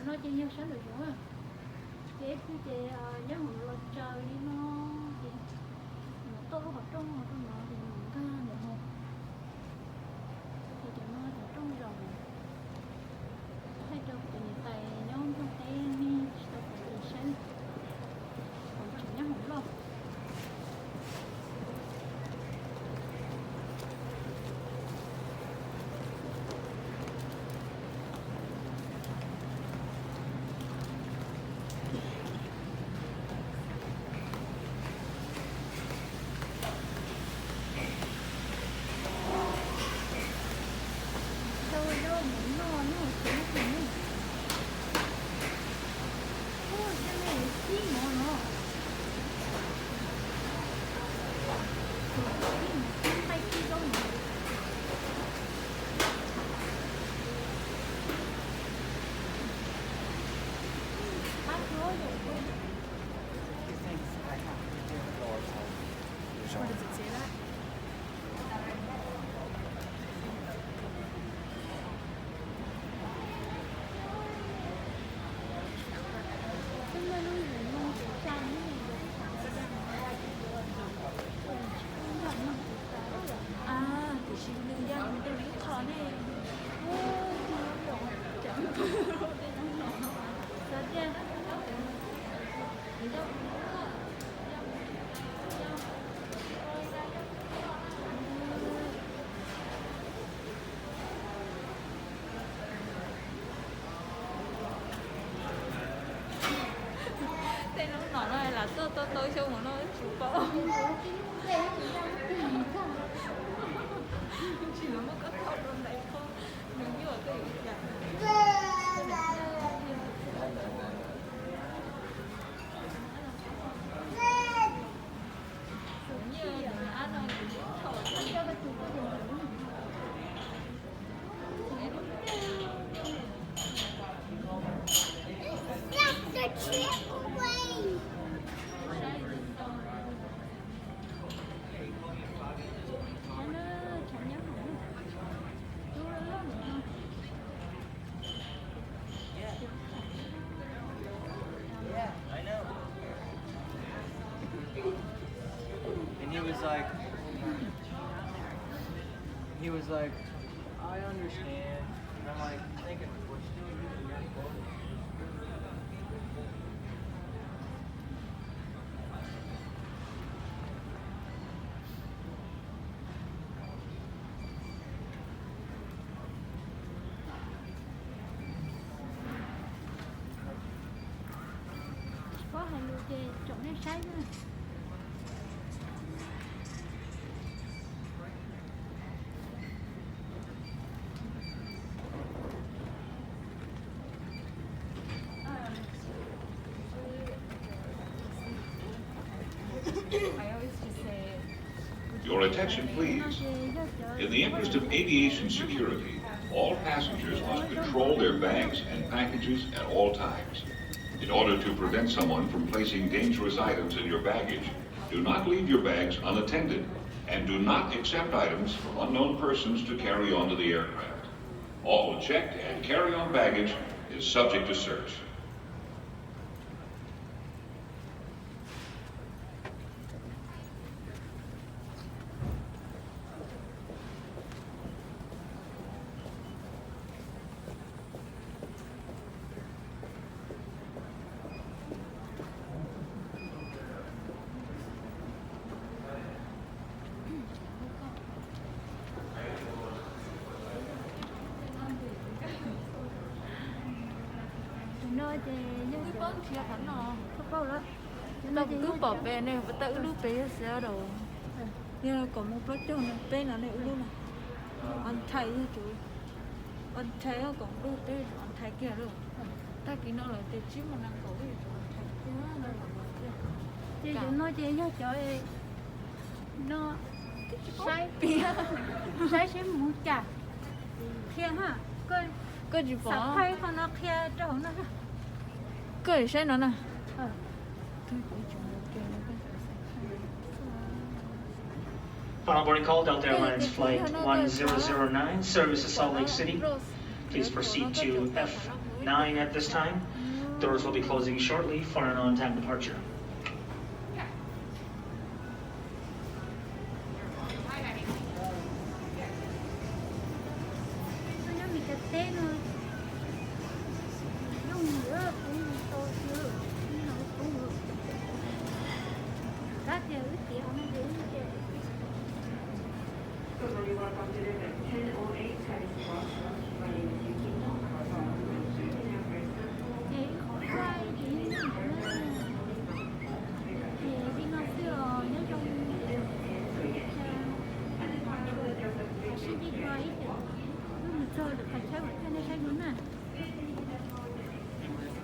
No ces yog sab nraum zoov, ces ib pliag ces nyob hauv los tsaws li no, ces mus toj lub qhov rooj rau no ces mus nkag ntawm hauv, ces cov no cov rooj zaum, thaij rau kuv tus niam tais nyob nroog teb ne tsis tau pom kev saib, tseem nyob hauv loj. Tiam sis nws yog nws tej me qho ne. Xav tias tej lub nom no lam tuaj tau tau xyoo mus no tsis paub. Tsis muaj koj thaum rau ntawd nws nyuaj koj yuav ua cas. And he was like, he was like, I understand. And I'm like, thinking, we're still using that boat. Tsis paub hais lus ces tsoom nej saib na. Your attention, please. In the interest of aviation security, all passengers must control their bags and packages at all times. In order to prevent someone from placing dangerous items in your baggage, do not leave your bags unattended, and do not accept items from unknown persons to carry onto the aircraft. All checked and carry-on baggage is subject to search. Tus no ces yog, twb paub nrhiav qhov no, twb paub lawm. Tus no ces twb pom pem ne, puas tau wb lub pem yog Seattle. Yog kom mus plaub caug no peb no ne wb lub no. Anthai yog tus, Anthai kom wb peb Anthai kiag lawm. Tag kis no lawm ces tsib moos nees nkaum wb yuav tus Anthai kiag. Ces cov no ces yog cov no saib, saib seb mus cas. Qhia ha, koj tsis pom qhov no qhia rau hauv no. Koj saib no na. Final boarding call, Delta Airlines flight one zero zero nine, service to Salt Lake City. Please proceed to F nine at this time. Doors will be closing shortly for an on-time departure. Ces ib qho ua ib ces nyob ntawm no, ces li no xwb os, nyob zoo, sib ntsib dua ib ces wb mus txog lawm qhov chaw uas coj nej saib dua na.